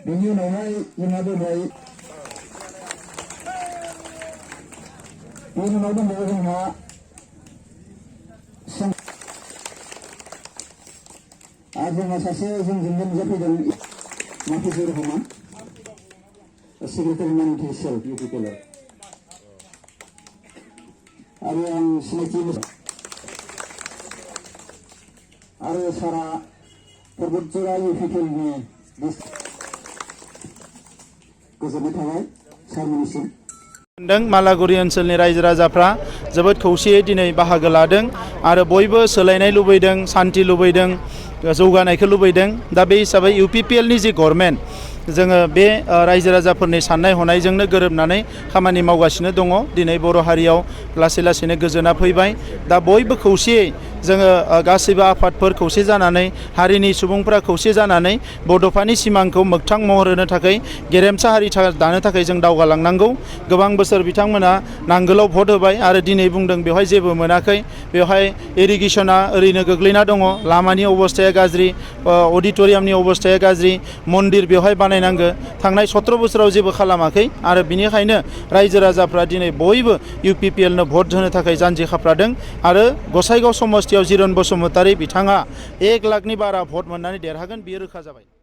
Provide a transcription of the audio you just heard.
बेनि उनावहाय जोंहा दंबाय बेनि उनाव दंबावो जोंहा आरो जोंहा सासे जोंजोंनो नुजाफैदों माखासे रोखोमा सेक्रेटारि मान अफिसियेल इउपिपिएल आरो आं सिनायथि आरो सारा पर्बतजरा इउपिपिएलनि गोजोननाय थाबाय सारमोननिसिम। मालागुरि ओनसोलनि रायजो राजाफ्रा जोबोद खौसेयै दिनै बाहागो लादों आरो बयबो सोलायनाय लुबैदों, सान्थि लुबैदों, जौगानायखौ लुबैदों। दा बे हिसाबै इउपिपिएलनि जि गभर्नमेन्ट जोङो बे रायजो राजाफोरनि साननाय हनायजोंनो गोरोबनानै खामानि मावगासिनो दङ। दिनै बर' हारियाव लासै लासैनो गोजोना फैबाय। दा बयबो खौसेयै जोङो गासैबो आफादफोर खौसे जानानै हारिनि सुबुंफ्रा खौसे जानानै बड'फानि सिमांखौ मोगथां महर होनो थाखाय गेरेमसा हारि दानो थाखाय जों दावगालांनांगौ। गोबां बोसोर बिथांमोना नांगोलाव भट होबाय आरो दिनै बुंदों बेवहाय जेबो मोनाखै। बेवहाय इरिगेसना ओरैनो गोग्लैना दङ, लामानि अबस्थाया गाज्रि, अडिट'रियामनि अबस्थाया गाज्रि, मन्दिर बेवहाय बानायनांगौ थांनाय 17 बोसोराव जेबो खालामाखै आरो बिनिखायनो रायजो राजाफ्रा दिनै बयबो इउपिपिएलनो भट होनो थाखाय जानजि खाफ्रादों आरो गसाइगाव समस्तियाव जिरन बसुमतारी बिथाङा 1 लाखनि बारा भट मोननानै देरहागोन, बियो रोखा जाबाय।